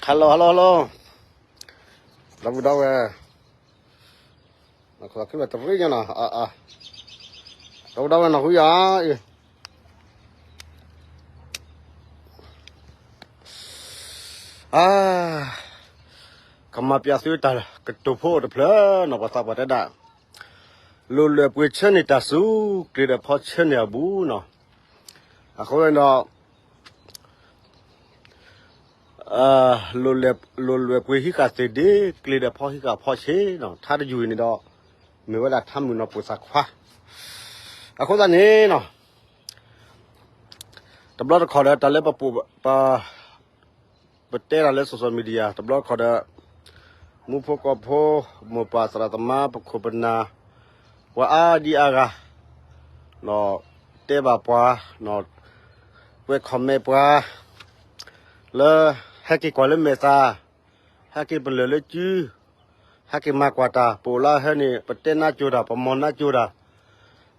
Hello hello hello, ဒီပုၢ်ဒီဝဲၢ်, နခိၣ်ခံဘၣ်တရ့ညါနီၤ, ဒီပုၢ်ဒီဝဲၢ်နီၢ်ဟူယၤအံၤ, အါ, ကမၤပၠးသုတၢ်ကတိၤဖိအိၣ်တဖျၢၣ်နီၤ, ပှၤသးပှၢ်တဲဒၣ်, လိၣ်လွဲၢ်ပှ့ၤဆၢန့ၢ်တၢ်ဆူ, ကျ့ဒီးဖီဆၢန့ၢ်အဘူးနီၤ, အဃိန့ၣ်ဒီး လိၣ်လွဲၢ်ပှ့ၤဟံးဃာ်သ့ၣ်ဒ့, ကျ့ဒီးဖီဟံးဃာ်ဖီဆ့နီၤ, ထါတယုၢ်အံၤန့ၣ်ဒီး မ့ၢ်ဝဲဒၣ်ထါမုၣ်နီၤပိာ်သးခွါ, အဃိသတးန့ၣ်နီၤ, တဘျီတခီၣ်ဒီးတၢ်လၢပ ပတဲတၢ်လၢ social media တဘျီတခီၣ်ဒီး မူဖိကီၢ်ဖိ, မိၢ်ပၢ်သရၣ်သမါ, ပခိၣ်ပနၢ်, ပှၤအါဒံအါဂၤ တဲဘၣ်ပှၤ, ကွဲး comment ပှၤ လၢ ဟဲက့ၤကွၢ်လၢမဲာ်သၣ်, ဟဲက့ၤပလၢၢ်လၢစု, ဟဲက့ၤမၤကွၢ်တၢ်, ပအိၣ်လၢဟဲန့ၣ် ပတဲနါကၠိတၢ်, ပမီၢ်နါကၠိတၢ်,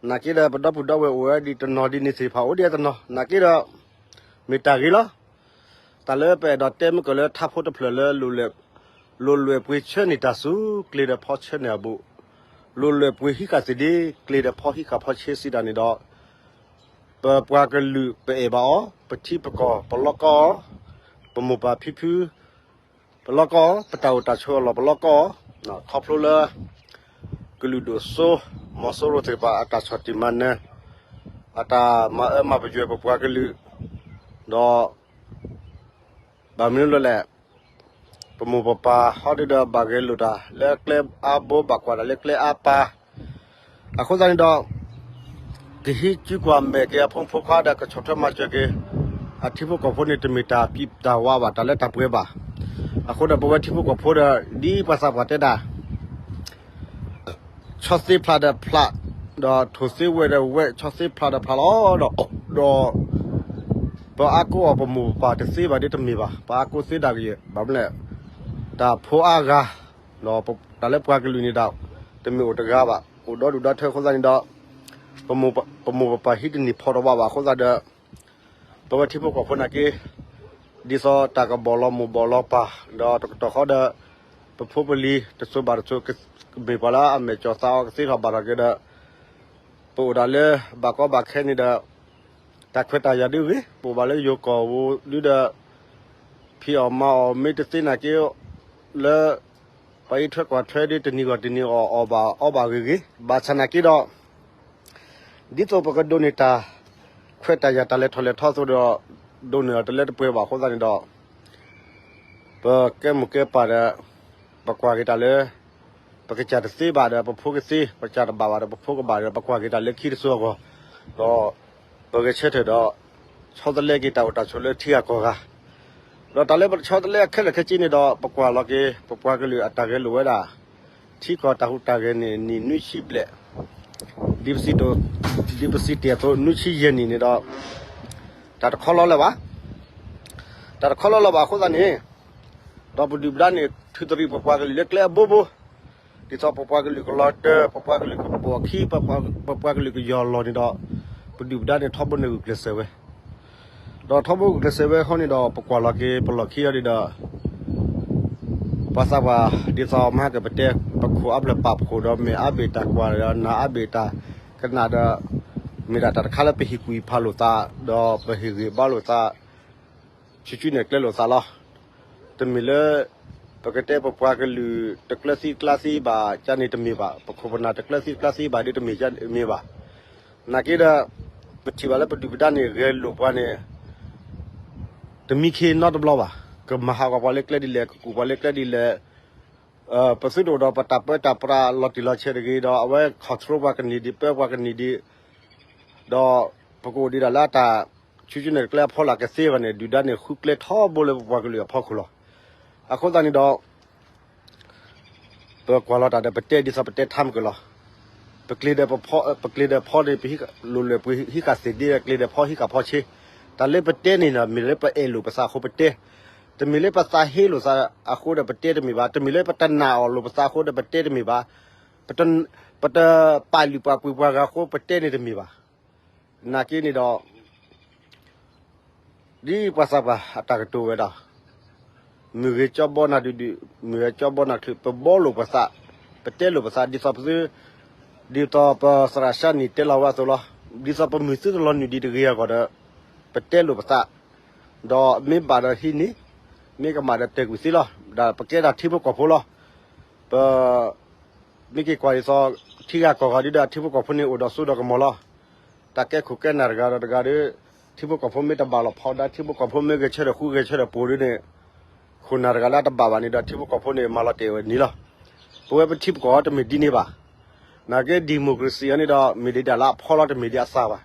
နာ်က့ဒီးပဒီပုၢ်ဒီဝဲၢ်အိၣ်ဝဲဒ်တနီၤဒ်န့ၣ်သ့ၣ်တဖၣ်အိၣ်ဒံးတနီၤ, နာ်က့ဒီး မ့ၢ်တၢ်ဂ့ၤလီၤ. တၢ်လၢပအဲၣ်ဒိးတဲမ့ၢ်ကီးလၢထါဖိတဖျၢၣ်လၢ လိၣ်လွဲၢ်ပှ့ၤဆၢန့ၢ်တၢ်ဆူ ကျ့ဒီးဖီဆၢန့ၢ်အဘူး, လိၣ်လွဲၢ်ပှ့ၤဟံးဃာ်သ့ၣ်ဒ့, ကျ့ဒီးဖီဟံးဃာ်ဖီဆ့စံးတၢ်န့ၣ်ဒီး ပပှၤကလုာ်ပအဲၣ်ဘၣ်အီၤ, ပထံပကီၢ်ပလီကီအီၤ, ပမိၢ်ပၢ်ဖံဖု ပလီကီအီၤ, ပတၢ်အိၣ်တၢ်ဆိးအလီၢ်ပလီကီအီၤ, ခီဖျိလၢ ကလုာ်ဒိၣ်စိ မီၤစိရိၤသ့ၣ်တဖၣ်အတၢ်ဆီၣ်တံၢ်မၤနၢၤ, အတၢ်မၤအၢမၤပယွဲၢ်ပပှၤကလုာ်, ဒီး ဘၣ်မနုၤလဲၣ်, ပမိၢ်ပပၢ်ဟီဒုဒီးဘၣ်ဂဲၤလိာ်တၢ်လၢကျဲအါဘိ, ဘၣ်ကွၢ်တၢ်လၢကျဲအါပၢ်, အဃိသတးန့ၣ်ဒီး ကဟံးစုကွၢ်မဲာ်က့ၤအဖိမုၣ်ဖိခွါဒီး ကဆီၣ်ထွဲမၤစၢၤက့ၤ အထံဖိကီၢ်ဖိန့ၣ် တမ့ၢ်တၢ်ပံးတၢ်ဝါဘၣ်, တၢ်လၢတၢ်ပှဲၤဘၣ်. အဃိဒီးပဝဲထံဖိကီၢ်ဖိဒီး ဒ်ပှၤသးပှၢ်တဲဒၣ် ဆီသ့ဖျးဒီးဖျး, ဒီးထိၣ်သ့ဝဲၢ်ဒီးဝဲၢ်, ဆီသ့ဖျးဒီးဖျးလီၤ, ဒီး ဒီး ပအါကိးအီၤပမိၢ်ပပၢ်တသ့ဘၣ်ဒီးတမ့ၢ်ဘၣ်, ပအါကိးသ့ဒၣ်ကယဲၢ်, ဘၣ်မနုၤလဲၣ်, တၢ်ဖိအါဂၤ, ဒီးတၢ်လၢပှၤကလုာ်န့ၣ်ဒီး တမ့ၢ်အိၣ်တဂၤဘၣ်, အိၣ်ဒီဒူၣ်ဒီထၢအဃိသတးန့ၣ်ဒီး ပမိၢ်ပပၢ်ဟံးတန့ၢ်ဖီတဝါဘၣ်အဃိသတးဒီး ပဝဲထံဖိကီၢ်ဖိနာ်က့ ဒ်သိးတၢ်ကဘီၣ်လီၤမိၢ်ဘီၣ်လီၤပၢ်, ဒီးတကတီၢ်ဃီဒီး ပဖိပလံၤတစိၤဘၣ်တစိၤ ကမ့ၢ်ပှၤလၢအမဲာ်ကၠီသးအီကသ့ထီၣ်ဘၣ်ထီၣ်က့ၤဒီး ပအိၣ်ဒၣ်လၢဘၣ်ကီဘၣ်ခဲန့ၣ်ဒီး တၢ်ခွဲးတၢ်ယာ်ဒ်ဂ့ၤ, ပအိၣ်ဘၣ်လၢယိၤကီၢ်ပူၤဒ်ဒီး ဖံးအီၣ်မၤအီၣ်မ့ၢ်တသ့နာ်က့ လၢ ပှၤအံးထွဲကွၢ်ထွဲဒ်တနံၤဂီၢ်တနံၤအီၣ် အီၣ်ဘၣ်အီဘၣ်ဂ့ၤဂ့ၤ, ဘၣ်ဆၣ်နာ်က့ဒီး ဒ်သိးပကဒိးန့ၢ်တၢ်ခွဲးတၢ်ယာ်တၢ်လဲၤထီၣ်လဲၤထီအသိးဒီး ဒိးန့ၢ်အီၤတလၢတပှဲၤဘၣ်အဃိသတးန့ၣ်ဒီး ပကဲမိၢ်ကဲပၢ်ဒီး ပကွၢ်က့ၤတၢ်လၢ ပကစၢ်တသ့ဘၣ်ဒီးပဖိကသ့, ပကစၢ်တဘၣ်ဘၣ်ဒီးပဖိကဘၣ်ဒီး ပကွၢ်က့ၤတၢ်လၢခံတစိၤအဂီၢ်, ဒီး ပဂဲၤဆၢထၢၣ်ဒီး ဆီတလဲက့ၤတၢ်အိၣ်တၢ်ဆိးလၢထံဂၤကီၢ်ဂၤ, ဒီးတၢ်လၢပဆီတလဲခဲလၢာ်ခဲဆ့န့ၣ်ဒီး ပကွၢ်လီၤက့ၤ ပပှၤကလုာ်အတၢ်ဂဲၤလိာ်ဝဲဒၣ် ထံကီၢ်တၢ်ဟူးတၢ်ဂဲၤန့ၣ် နံၣ်နွံဆံဘျဲၣ်, ဒ်ပစံးတ့ၢ်အသိး နွံဆံယဲၢ်နံၣ်န့ၣ်ဒီး တၢ်တခီလီၤလၢၤဘၣ်, တၢ်တခီလီၤလၢၤဘၣ်အဃိသတးန့ၣ် ဒီးပဒုၣ်ပဒါန့ၣ် ထုးတရံးပပှၤကလုာ်လၢကျဲအဘိဘိ, ဒ်သိးပပှၤကလုာ်ကလီၤတၢၢ်, ပပှၤကလုာ်ကပိာ်အခံ, ပပှၤကလုာ်ကယီၢ်လီၤန့ၣ်ဒီး ပဒုၣ်ပဒါန့ၣ် ထီဘိန့ၣ်ဂုာ်ကျဲးစၢးဝဲ, ဒီးထီဘိဂုာ်ကျဲးစၢးဝဲအဃိန့ၣ်ဒီး ပကွၢ်လီၤက့ၤ ပလီၢ်ခံအီၤဒီး ပှၤသးပှၢ်ဒ်သိးမဟါကပတဲ ပခိၣ်အါဘျဲၣ်ပာ်ဖှိၣ်ဒီးမဲာ်အါဘ့ၣ်တၢ်ကွၢ်ဒီးနၢ်အါဘ့ၣ်တၢ်ကနၣ်ဒီး မ့ၢ်ဒၣ်တၢ်တခါလၢပဟ့ၣ်ကူၣ်ဖးလိာ်သး ဒီးပဟ့ၣ်ဂံၢ်ဘါလိာ်သး ဆူၣ်ဆူၣ်န့ၣ်ကျဲလိာ်သးလီၤ. တမ့ၢ်လၢ ပကတဲပပှၤကလုာ်တကျၢၤသံတကျါသံဘၣ်ကန့ၣ်တမ့ၢ်ဘၣ်, ပခိၣ်ပနၢ်တကျၢၤသံတကျါသံဘၣ်ဒီးတမ့ၢ်မ့ၢ်ဘၣ်. နာ်က့ဒီး ပထံၣ်ဘၣ်လၢပဒုၣ်ပဒါန့ၣ် ဂဲၤလိာ်ပှၤန့ၣ် တမံခ့နီတဘျီဘၣ်. ကမၤဟးဂီၤပှၤလၢကျဲဒ်လဲၣ်, ကကူၣ်ပှၤလၢကျဲဒ်လဲၣ်, ပသုတအိၣ်ဒီးပတၢ်ပၢတၢ်ပြးလီၤတံၢ်လီၤဆဲးတဂ့ၤဒီး အဝဲ control ပှၤကန့ၢ်ဒံး ပၢပှၤကန့ၢ်ဒံး, ဒီးပကအိၣ်ဒံးဒၣ်လၢအတၢ်ဆူၣ်ဆူၣ်န့ၣ်ကျဲအဖီလာ်ကသ့ဘၣ်န့ၣ် ဒုၣ်ဒါန့ၣ်ဃုကျဲထီဘိလၢပပှၤကလုာ်အဖီခိၣ်လီၤ. အဃိသတးန့ၣ်ဒီး ပကွၢ်လီၤတၢ်ဒီးပတဲဒ်သိးပတဲထါမ့ၢ်ကလီၤ. ပကျ့ဒီးဖီ, ပကျ့ဒီးဖီန့ၣ် ပလိၣ်လွဲၢ်ပှ့ၤဟံးဃာ်သ့ၣ်ဒ့, ကျ့ဒီးဖီဟံးဃာ်ဖီဆ့, တၢ်လၢပတဲန့ၣ်ဒီး မ့ၢ်လၢပအဲၣ်လိာ်ပသးအဃိပတဲ, တမ့ၢ်လၢပသးဟ့လိာ်သးအဃိဒီးပတဲတမ့ၢ်ဘၣ်, တမ့ၢ်လၢပတနာ်အီၤလိာ်ပသးအဃိဒီးပတဲတမ့ၢ်ဘၣ်, ပတ, ပတပာ်လုၢ်ပာ်ပှ့ၤပှၤဂၤအဃိပတဲန့ၣ်တမ့ၢ်ဘၣ်. နာ်က့န့ၣ်ဒီး ဒ်ပှၤသးပှၢ်အတၢ်ကတိၤဝဲဒၣ်, မုၢ်ဂ့ၤကၠီဘီနၤဒုးဒုး, မုၢ်ဂ့ၤကၠီဘီနၤချုး, ပဘီလိာ်ပသး, ပတဲလိာ်ပသး ဒ်သိးပသု, ဒ်သိးပသရၣ်ၡါနံၤတဲလီၤဝဲအသိးလီၤ. ဒ်သိးပမုၢ်သုတလီၤနုာ်ဒံးတဂ့ၤအဂီၢ်ဒီး, ပတဲလိာ်ပသး, ဒီးမ့ၢ်ဘၣ်ဒီးဟံးန့ၢ်, မ့ၢ်ကမၣ်ဒီးတၢၢ်ကွံာ်သ့လီၤ. ဒီးပကဲဒၣ်ထံဖိကီၢ်ဖိလီၤ. ပ မ့ၢ်က့ၤကွၢ်ဒ်သိး ထံဂၤကီၢ်ဂၤဒုဒီး ထံဖိကီၢ်ဖိန့ၣ်အိၣ်ဒီးစိဒီးကမီၤလီၤ. တၢ်ကဲခိၣ်ကဲနၢ်တဂၤဒီးတဂၤဒီး, ထံဖိကီၢ်ဖိမ့ၢ်တဘၣ်လီၤဖီဒါ ထံဖိကီၢ်ဖိမ့ၢ်ဂဲၤဆၢထၢၣ်ဃူဂဲၤဆၢထၢၣ်ပူၤဒုန့ၣ်, ခိၣ်နၢ်တဂၤလၢအတဘၣ်ဘၣ်န့ၣ်ဒီး ထံဖိကီၢ်ဖိန့ၣ် မၤလီၤတဲာ်ဝဲန့ၣ်လီၤ. ပဝဲပထံပကီၢ်တမ့ၢ်ဒ်န့ၣ်ဘၣ်. နာ်က့ democracy အံၤန့ၣ်ဒီး မ့ၢ်ဒ်တၢ်လၢအဖီလီၤ တမ့ၢ်ဒ်အသးဘၣ်.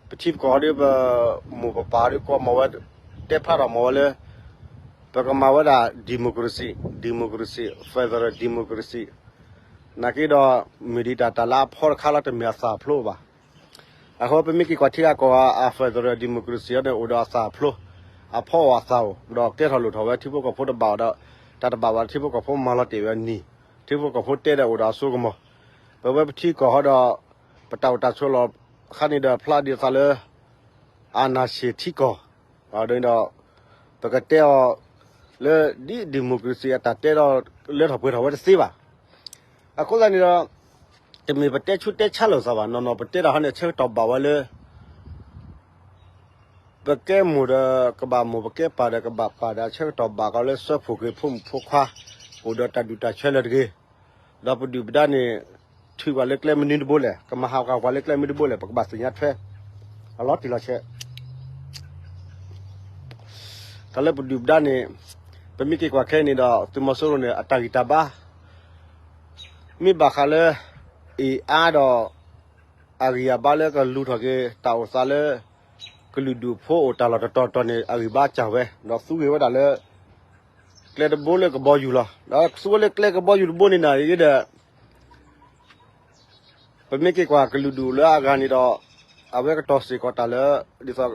ပထံပကီၢ်ဒီး ပမိၢ်ပပၢ်ဒီး ကိးမၤဝဲ, တဲဖျါထီၣ်မၤဝဲလၢ ပကမၤဝဲဒၣ် democracy, democracy, federal democracy နာ်က့ဒီး မ့ၢ်ဒ်တၢ်တၢ်လၢအဖီတခါလီၤ တမ့ၢ်အသးဖျိဘၣ်. အဃိပမ့ၢ်က့ၤကွၢ်ထံဂၤကီၢ်ဂၤ အ federal democracy အံၤန့ၣ် အိၣ်ဒီးအသးဖျိ, အဖီအီၤအသးအိၣ် ဒီးကဲထီၣ်လိၣ်ထီၣ်ဝဲထံဖိကီၢ်ဖိတဘၣ်အီၤဒီး, တၢ်တဘၣ်ဘၣ်ဒီးထံဖိကီၢ်ဖိမၤလီၤတဲာ်ဝဲနံၤ, ထံဖိကီၢ်ဖိတဲဒီးအိၣ်ဒီးအစိကမီၤ. ပဝဲပထံကီၢ်ဟီဒီး ပတၢ်အိၣ်တၢ်ဆိးလီၢ်ခါန့ၣ်ဒီး ဖျါဒ်သိးလၢ အာဏာရှင်ထံကီၢ်, ဒီး ပကတဲအီၤလၢဒ် democracy အတၢ်တဲဒီး လၢထီၣ်ပှဲၤထီၣ်ဝဲတသ့ဘၣ်. အဃိသတးန့ၣ်ဒီး တမ့ၢ်ပတဲဆူးတဲဆါလိာ်သးဘၣ်, နီၢ်နီၢ်ပတဲတၢ်ဟီန့ၣ် အဆၢကတီၢ်ဘၣ်ဝဲလၢ ပကဲမိၢ်ဒီးကဘၣ်မိၢ်, ပကဲပၢ်ဒီးကဘၣ်ပၢ်ဒီး အဆၢကတီၢ်ဘၣ်ဃီလၢ ဆၢဖှိၣ်က့ၤဖိမုၣ်ဖိခွါ အိၣ်ဒီးတၢ်ဒူၣ်တၢ်ဆၢလၢတဂ့ၤ, ဒီးပဒုၣ်ပဒါန့ၣ် ထုးပှၤလၢကျဲမနုၤတဘိလဲၣ်, ကမၤဟးဂီၤပှၤလၢကျဲမနုၤတဘိလဲၣ်, ပကဘၣ်သ့ၣ်ညါထွဲ အလီၤတံၢ်လီၤဆဲး. တၢ်လၢပဒုၣ်ပဒါန့ၣ် ပမ့ၢ်က့ၤကွၢ်ခဲအံၤန့ၣ်ဒီး သုးမီၤစိရိၤန့ၣ် အတၢ်ဂံၢ်တၢ်ဘါ မ့ၢ်ဘၣ်ဃးလၢ အ့ၣ်အါဒီး အဂံၢ်အဘါလၢကလူၤထီၣ်က့ၤ တၢ်အိၣ်သးလၢ ကလုာ်ဒူၣ်ဖိအိၣ်တၢ်လီၢ်တတီၤတီၤန့ၣ် အဂံၢ်ဘါစၢ်ဝဲ, ဒီးသူဂ့ၤဝဲဒၣ်လၢ ကျဲတဘိလၢကဘီယူၤလီၤ. ဒီးသူဝဲလၢကျဲကဘီယူၤတဘိန့ၣ်နၤဒီး ပမ့ၢ်က့ၤကွၢ်ကလုာ်ဒူၣ်လၢအဂၤန့ၣ်ဒီး အဝဲကတီၤစ့ၢ်ကီးတၢ်လၢ ဒ်သိး ကျိ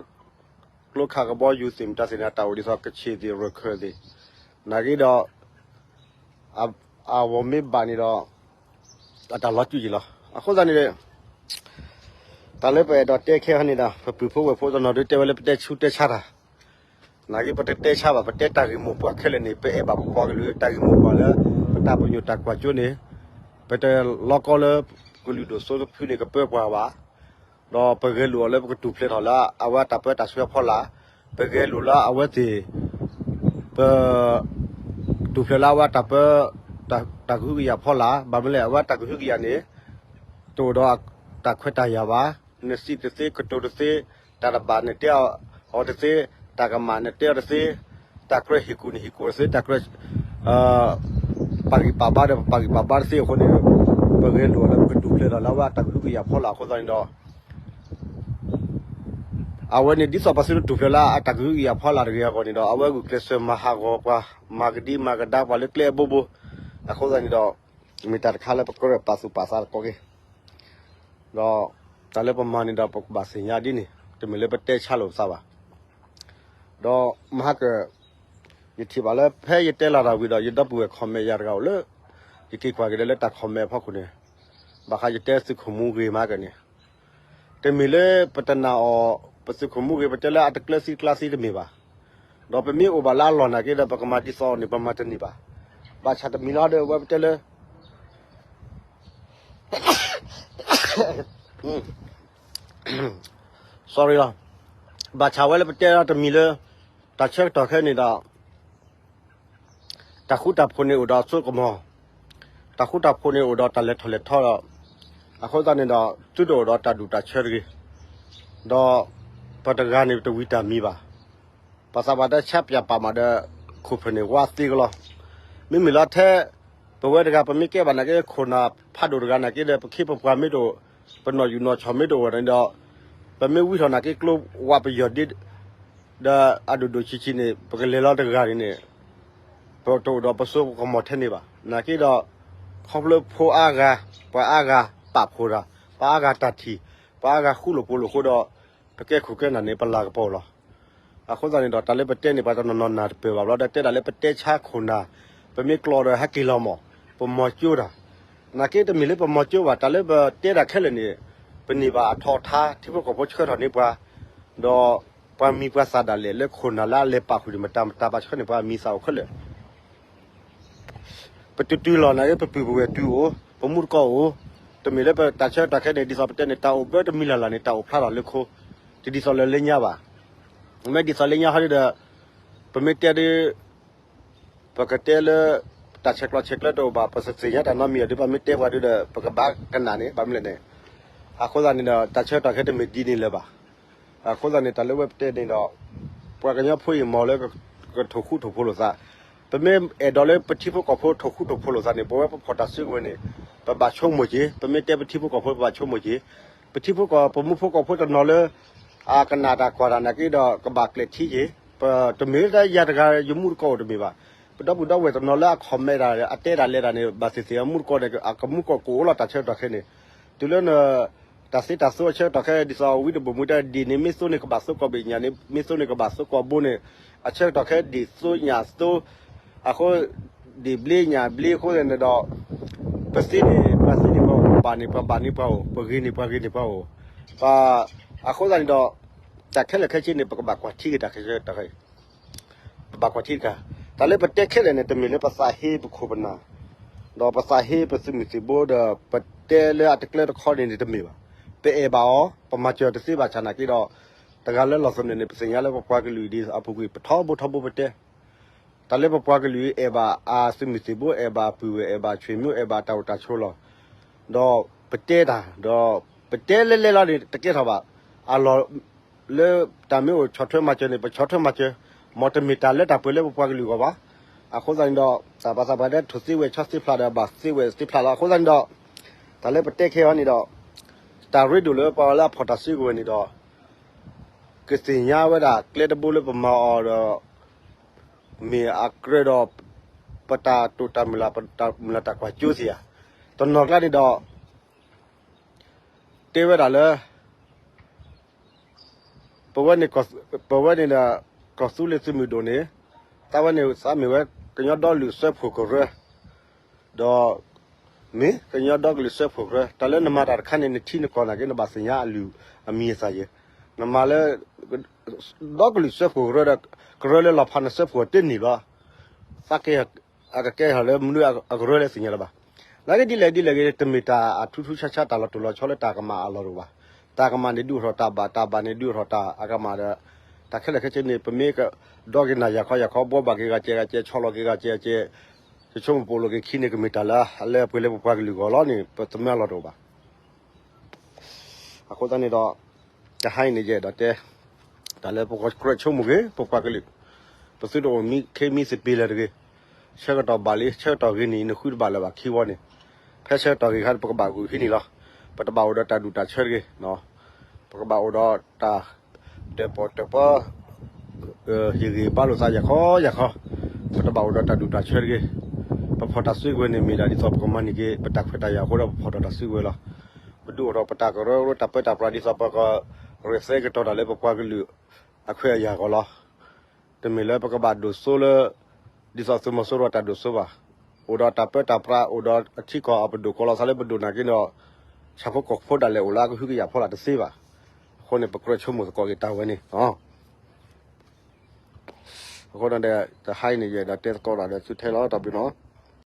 ခးကဘီယူၤသ့ၣ်မတၤသ့ၣ်န့ၣ် အတၢ်အိၣ်ဒ်သိးကဆ့ၣ်သ့ၣ်ရခၢၣ်သ့ၣ်, နာ်က့ဒီး အဝဲမ့ၢ်ဘၣ်န့ၣ်ဒီး အတၢ်လီၤစုက့ၤလီၤ. အဃိသတးန့ၣ် တၢ်လၢပအဲၣ်ဒိးတဲခဲအံၤန့ၣ်ဒီး ပပုၢ်ဖိဝဲၢ်ဖိတနီၤဒုးတဲဝဲလၢပတဲဆူးတဲဆါတၢ်, နာ်က့ပတတဲဆါဘၣ်, ပတဲတၢ်ဂ့ၢ်မိၢ်ပှၢ်ခဲလၢာ်န့ၣ် ပအဲၣ်ဘၣ်ပပှၤကလုာ်တၢ်ဂ့ၢ်မိၢ်ပှၢ်လၢ ပတၢ်ပညိၣ်တၢ်ကွၢ်စိန့ၣ် ပတလီကီလၢ ကလုာ်ဒိၣ်စိသဖုန့ၣ်ကပၢပှၤဘၣ်, ဒီးပဂဲၤလိာ်အီၤလၢပကထူၣ်ဖျဲးထီၣ်လၢအဝဲတၢ်ပၢတၢ်ဆှၢဖီလာ်, ပဂဲၤလိာ်လၢအဝဲသ့ၣ် ပ ထူၣ်ဖျဲးလၢအဝဲတၢ်ပၢ တၢ်ကဟုကယာ်ဖီလာ်, ဘၣ်မနုၤလဲၣ် အဝဲတၢ်ကဟုကယာ်န့ၣ် တအိၣ်ဒီးတၢ်ခွဲးတၢ်ယာ်ဘၣ်, နစံးတသ့ ကတိၤတသ့, တၢ်တဘၣ်နတဲအီၤတသ့, တၢ်ကမၣ်နတဲအီၤတသ့, တၢ်ကြၢးဟ့ၣ်ကူၣ်န့ၣ်ဟ့ၣ်ကူၣ်တသ့, တၢ်ကြၢး ပာ်ဂံၢ်ပာ်ဘါဒီးပပာ်ဂံၢ်ပာ်ဘါတသ့အဃိန့ၣ် ပဂဲၤလိာ်အီၤလၢပကထူၣ်ဖျဲးထီၣ်လၢအဝဲတၢ်ကဟုကယာ်ဖီလာ်အဃိသတးန့ၣ်ဒီး အဝဲန့ၣ်ဒ်သိးပသုတထူၣ်ဖျဲးလၢအတၢ်ကဟုကယာ်ဖီလာ်တဂ့ၤအဂီၢ်န့ၣ်ဒီး အဝဲဂုာ်ကျဲးစၢးမၤဟးဂီၤပှၤ မၤကဒံမၤကဒါပှၤလၢကျဲအဘိဘိ, အဃိသတးန့ၣ်ဒီး မ့ၢ်တၢ်တခါလၢပကြၢးပာ်သူၣ်ပာ်သးတကီက့ၤ ဒီးတၢ်လၢပမၤန့ၣ်ဒီးပကဘၣ်သ့ၣ်ညါဒ်န့ၣ် တမ့ၢ်လၢပတဲဆါလိာ်ပသးဘၣ်. ဒီးမဟါကၢၣ် ယထံၣ်ဘၣ်လၢဖဲယတဲလီၤတၢ်ဝံၤဒီး ယဒီပုၢ်ဝဲၢ် comment ယၤတဂၤအိၣ်လၢ ယက့ၤကွၢ်က့ၤဒီးလၢတၢ် comment အဖီခိၣ်န့ၣ် ဘၣ်ဃးယတဲသုးခိၣ်မူဂ့ၤမဟါကၢၣ်န့ၣ် တမ့ၢ်လၢပတနာ်အီၤ ပသုးခိၣ်မူဂ့ၤ ပတဲလၢအတကျၢၤသံတကျါသံတမ့ၢ်ဘၣ်. ဒီးပမ့ၢ်အိၣ်ဘၣ်လၢအလီၢ်နာ်က့ဒီး ပကမၤဒ်သိးအီၤန့ၣ် ပမၤတန့ၢ်ဘၣ်. ဘၣ်ဆၣ်တမံၤလီၤဒီး အဝဲပတဲလၢ sorry လီၤ. ဘၣ်ဆၣ်ဝဲလၢပတဲလၢတမံၤလၢ တၢ်ဆၢကတီၢ်ခဲအံၤန့ၣ်ဒီး တၢ်ဃူတၢ်ဖိးန့ၣ်အိၣ်ဒီးအစိကမီၤ, တၢ်ဃူတၢ်ဖိးန့ၣ်အိၣ်ဒီးတၢ်လဲၤထီၣ်လဲၤထီဒီး အဃိသတးန့ၣ်ဒီး သုတအိၣ်ဒီးတၢ်ဒူၣ်တၢ်ဆၢတဂ့ၤ, ဒီးပတဂၤန့ၣ်တဝံၤတၢ်မံၤဘၣ်. ပှၤသးပှၢ်တဲဆါပၠးပာ်မးဒီး ခိၣ်ဖျၢၣ်န့ၣ်ဝါသ့ကလီၤ. မ့မ့ၢ်လီၤထဲ ပဝဲတဂၤ ပမ့ၢ်ကဲဘၣ်နာ်က့ ခိၣ်နၢ်ဖးဒိၣ်တဂၤနာ်က့ဒီး ပခ့ပပှၤမ့ၢ်တအိၣ် ပနီၣ်ယူၢ်နီၣ်ဆီၣ်မ့ၢ်တအိၣ်ဝဲန့ၣ်ဒီး ပမ့ၢ်ဝံထီၣ်နာ်က့ကျိဝးပယီၤဒ့ ဒီးအဒိၣ်ဒိၣ်ဆံးဆံးန့ၣ် ပကလဲၤလီၤတဂၤန့ၣ်န့ၣ် ပတအိၣ်ဒီးပစိပကမီၤထဲန့ၣ်ဘၣ်. နာ်က့ဒီး ခီဖျိဖိအါဂၤ ပှၤအါဂၤပာ်ဖှိၣ်တၢ် ပှၤအါဂၤတၢ်ထံၣ် ပှၤအါဂၤဃူလိာ်ဖိးလိာ်အဃိဒီး ပကဲခိၣ်ကဲနၢ်န့ၣ် ပလၤကပီၤလီၤ. အဃိသတးန့ၣ်ဒီး တၢ်လၢပတဲန့ၣ် ပှၤတနီၤနီၤနၢ်တပၢၢ်ဘၣ်ဘျီဒီး တဲဒၣ်လၢပတဲဆါခိၣ်နၢ် ပမ့ၢ်ကျီဒီးဟဲက့ၤလီၤမး ပမီၤကၠိတၢ်. နာ်က့တမ့ၢ်လၢပမီၤကၠိဘၣ် တၢ်လၢပတဲတၢ်ခဲလၢာ်န့ၣ် ပန့ၢ်ဘၣ်အထီၣ်အထါ ထံဖိကီၢ်ဖိဆှၢထီၣ်န့ၢ်ပှၤ ဒီး ပှၤမံၤပှၤသၣ်ဒၣ်လဲာ်လၢခိၣ်နၢ်လၢအလဲၤပာ်ဃုာ်န့ၣ် မတၤမတၤဘၣ်ဆၢန့ၣ် ပှၤမံၤသၣ်အိၣ်ခဲလၢာ် ပတုၤတုၤလီၤနာ်က့ ပပုၢ်ပဝဲၢ်တုၤအိၣ် ပမူတကိးအိၣ်, တမ့ၢ်လၢပတၢ်ဆၢကတီၢ်ခဲအံၤန့ၣ် ဒ်သိးပတဲန့ၣ် တၢ်အိၣ်ဘၢတမံၤလၢ်လၢ်န့ၣ် တၢ်အိၣ်ဖျါထီၣ်လၢခိ, တဒ်သိးလၢလၢညါဘၣ်. မ့ၢ်ဒ်သိးလၢညါဟီဒ်ဒီး ပမ့ၢ်တဲဒီး ပကတဲလၢ တၢ်ဆဲးကျိးဆဲးကျၢတအိၣ်ဘၣ် ပသ့ၣ်ညါတၢ်နီတမံၤဒီး ပမ့ၢ်တဲပှၤဒီး ပကဘၣ်ကနၣ်န့ၣ် ဘၣ်မနုၤလဲၣ်န့ၣ်, အဃိသတးန့ၣ်ဒီး တၢ်ဆၢကတီၢ်ခဲအံၤတမ့ၢ်ဒ်န့ၣ်လၢၤဘၣ်. အဃိသတးန့ၣ် တၢ်လၢဝဲပတဲန့ၣ်ဒီး ပှၤကညီဖိအံၤမ့ၢ်လၢ ကထိၣ်ဃူထိၣ်ဖိးလိာ်သး, ပမ့ၢ်အဲၣ်ဒိးလၢပထံဖိကီၢ်ဖိထိၣ်ဃူထိၣ်ဖိးလိာ်သးန့ၣ် ပဝဲပဖီၣ်တၢ်စုကဝဲၤန့ၣ် ပဘၣ်ဆိကမိၣ်က့ၤ, ပမ့ၢ်တဲပထံဖိကီၢ်ဖိ ပဘၣ်ဆိကမိၣ်က့ၤ, ပထံဖိကီၢ် ပမူဖိကီၢ်ဖိတနီၤလၢ အကနၣ်တၢ်ကွၢ်တၢ်နာ်က့ဒီး ကဘၣ်ကျဲးထံက့ၤ, ပတမ့ၢ်လၢယၤတဂၤ ယမူတကိးအိၣ်တမ့ၢ်ဘၣ်, ပဒီပုၢ်ဒီဝဲၢ်တနီၤလၢအ comment တၢ် အတဲတၢ်လဲၤတၢ်န့ၣ် ဘၣ်သ့ၣ်သ့ၣ် အမူတကိးန့ၣ် အကမူကီၢ်ကအိၣ်လီၤ တၢ်ဆၢကတီၢ်ခဲအံၤန့ၣ်, တုၤလၢ တၢ်သ့တၢ်သိအဆၢကတီၢ်ခဲအံၤ ဒ်သိးဝံတဘိၣ်မူတဲ ဒ်န့ၣ်မ့ၢ်သိန့ၣ် ကဘၣ်သိကီၢ်ဘ့ၣ် ညၣ်န့ၣ်မ့ၢ်သိန့ၣ် ကဘၣ်သိကီၢ်ဘိန့ၣ်, အဆၢကတီၢ်ခဲအံၤ ဒ်သိညၣ်သိ အဃိ ဒ်ဘျ့ညၣ်ဘျ့အဃိန့ၣ်ဒီး ပသ့န့ၣ် ပှၤသ့န့ၣ် ပှၤဘၣ်န့ၣ် ပှၤဘၣ်န့ၣ်ပှၤအိၣ်, ပဂ့ၤန့ၣ် ပှၤဂ့ၤန့ၣ်ပှၤအိၣ်, ပှၤ အဃိသတးန့ၣ်ဒီး တၢ်ခဲလၢာ်ခဲဆ့န့ၣ် ပကဘၣ်ကွၢ်ထံက့ၤတၢ်ခဲဆ့တၢ်ခဲအံၤ ပဘၣ်ကွၢ်ထံတခါ, တၢ်လၢပတဲခဲလၢာ်န့ၣ် တမ့ၢ်လၢပသးဟ့ပခိၣ်ပနၢ်, ဒီးပသးဟ့ပသုးမုၢ်သံၣ်ဘိဒီး ပတဲလၢအတကျဲတခီန့ၣ်န့ၣ်တမ့ၢ်ဘၣ်. ပအဲၣ်ဘၣ်အီၤ ပမၤစၢၤတသ့ဘၣ်ဆၣ်နာ်က့ဒီး တဂၤလၢလီၤသနၢၣ်န့ၣ် ပသ့ၣ်ညါလၢပပှၤကလုာ်ဒ်အပူၤကွံာ် ပထီဘိထီဘိပတဲ တၢ်လၢပပှၤကလုာ်အံၤ အဲၣ်ဘၣ်အသုးမုၢ်သံၣ်ဘိ အဲၣ်ဘၣ်အပုၢ်ဝဲၢ် အဲၣ်ဘၣ်ဆွေမျိုး အဲၣ်ဘၣ်တၢ်အိၣ်တၢ်ဆိးလီၤ. ဒီးပတဲတၢ် ဒီးပတဲလဲၤလဲၤလီၤန့ၣ် တကဲထီၣ်ဘၣ်. အလီၢ်လၢတၢ်မ့ၢ်အိၣ်ဆီၣ်ထွဲမၤစၢၤန့ၣ် ပဆီၣ်ထွဲမၤစၢၤ, မ်တမ့ၢ်တၢ်လၢတၢ်ပှဲၤလၢပပှၤကလုာ်အဂီၢ်ဘၣ်. အဃိသတးန့ၣ်ဒီး တၢ်ဘၣ်သးပှၢ်တဲထိၣ်သ့ဝဲဆီသ့ဖျါဒီး ဘၣ်သ့ဝဲသ့ဖျါလီၤ. အဃိသတးန့ၣ်ဒီး တၢ်လၢပတဲခဲအံၤန့ၣ်ဒီး တၢ်ရ့ဒိၣ်လၢပှၤလၢအဖီၣ်တၢ်စုကဝဲၤန့ၣ်ဒီး ကသ့ၣ်ညါဝဲဒၣ်ကျဲတဘိလၢပမၤအီၤဒီး မ့ၢ်အကြၢးဒီး ပတၢ်တိာ်တၢ်မုၢ်လၢ် ပတၢ်မုၢ်လၢ်တၢ်ကွၢ်စိသ့ဧါ. တနီၤကျါန့ၣ်ဒီး တဲဝဲဒၣ်လၢ ပဝဲန့ၣ် ပဝဲန့ၣ်ဒီး ကီၢ်သူလ့ၤသုးမုၢ်ဒိၣ်န့ၣ် သးဝဲန့ၣ် သးမ့ၢ်ဝဲ ကညီဒီကလုာ်စၢဖှိၣ်ကရၢ ဒီး မ့ၢ်ကညီဒီကလုာ်စၢဖှိၣ်ကရၢ တၢ်လၢနမၤတၢ်တခါန့ၣ် နထံနကီၢ်နာ်က့ နဘၣ်သ့ၣ်ညါအလုၢ်အမံၤအသၣ်ယဲၢ်, နမၤလၢ ဒီကလုာ်စၢဖှိၣ်ကရၢဒီး ကရၢလၢလီၤဖးနစၢဖှိၣ်တန့ၢ်ဘၣ်, သးကဲ အကကဲထီၣ်လၢမနုၤအကရၢလၢသ့ၣ်ညါလၢၤဘၣ်. နာ်က့ဒ်လဲၣ်ဒ်လဲၣ်ဂ့ၤ တမ့ၢ်တၢ်အထူးထူးဆါဆါ တၢ်လီၤတိၢ်လီၤဆီလၢတၢ်ကမၣ်အလီၢ်တအိၣ်ဘၣ်. တၢ်ကမၣ်န့ၣ်ဒုးအိၣ်ထီၣ်တၢ်ဘၣ်, တၢ်ဘၣ်န့ၣ်ဒုးအိၣ်ထီၣ်တၢ်အကမၣ်ဒီး တၢ်ခဲလၢာ်ခဲဆ့န့ၣ် ပမ့ၢ်ကဒီက့ၤနၤယၤခီယၤခီ ဘှီဘၣ်က့ၤဂၤကဲဂၤကဲ ဆီလီၤက့ၤဂၤကဲဂၤကဲ ယဆိကမိၣ်ပအိၣ်လီၤက့ၤခံန့ၣ် ကမ့ၢ်တၢ်လၢအလၢအပှဲၤလၢပပှၤကလုာ်အဂီၢ်လီၤန့ၣ် ပသမၢအလီၢ်တအိၣ်ဘၣ်. အဃိသတးန့ၣ်ဒီး တဟါအံၤန့ၣ် ယအဲၣ်ဒိးတဲ တၢ်လၢပကြၢးဆိကမိၣ်က့ၤ ပပှၤကလုာ်, ပသုတအိၣ်မံခ့မံသပ့ၤလၢၤတဂ့ၤ. ဆၢကတီၢ်ဘၣ်လံ ဆၢကတီၢ်ဂ့ၤန့ၣ် နဃုတဘၣ်လၢၤဘၣ်ခံဝီန့ၣ်, ဖဲဆၢကတီၢ်ဂ့ၤအခါ ပကဘၣ်ဂုာ်ဟံးန့ၢ်လီၤ. ပတဘၣ်အိၣ်ဒီးတၢ်ဒူၣ်တၢ်ဆၢတဂ့ၤ, ပကဘၣ်အိၣ်ဒီးတၢ် တၢၣ်ပီၣ်တၢၣ်ပီ ဟ့ၣ်ဂံၢ်ဘါလိာ်သးယၤခီယၤခီ, ပတဘၣ်အိၣ်ဒီးတၢ်ဒူၣ်တၢ်ဆၢတဂ့ၤ. ပဖီၣ်တၢ်စုကဝဲၤန့ၣ် မ့ၢ်ဒၣ်ဒ်သိးပကမၤန့ၢ်က့ၤ ပတၢ်ခွဲးတၢ်ယာ်အဃိဒီး ပဖီၣ်ထီၣ်တၢ်စုကဝဲၤလီၤ. ပဒုးအိၣ်ထီၣ်ပတၢ်ကရၢကရိ တၢ်ပၢတၢ်ပြး ဒ်သိးပကရ့သဲကတီၤတၢ်လၢပပှၤကလုာ်အခွဲးအယာ်အဂီၢ်လီၤ. တမ့ၢ်လၢပကဘၣ်ဒိၣ်စိလၢ ဒ်သိးသုးမီၤစိရိၤတၢ်ဒိၣ်စိဘၣ်. အိၣ်ဒီးတၢ်ပၢတၢ်ပြး အိၣ်ဒီးအထံကီၢ်အပဒိၣ်ကီးလီၤသးလၢပဒိၣ်နာ်က့ဒီး ဆၣ်ဖိကီၢ်ဖိဒၣ်လဲာ်အိၣ်လၢအကဟုကယာ်ဖီလာ်တသ့ဘၣ်. အဃိန့ၣ် ပကြၢးဆိကမိၣ်သကိးက့ၤတၢ်ဝဲန့ၣ် အဃိဒီး တဟါအံၤန့ၣ် ယအဲၣ်ဒိးတဲသကိးတၢ်ဒီးသုထဲလီၤ တၢ်ဘျုးနီၤ.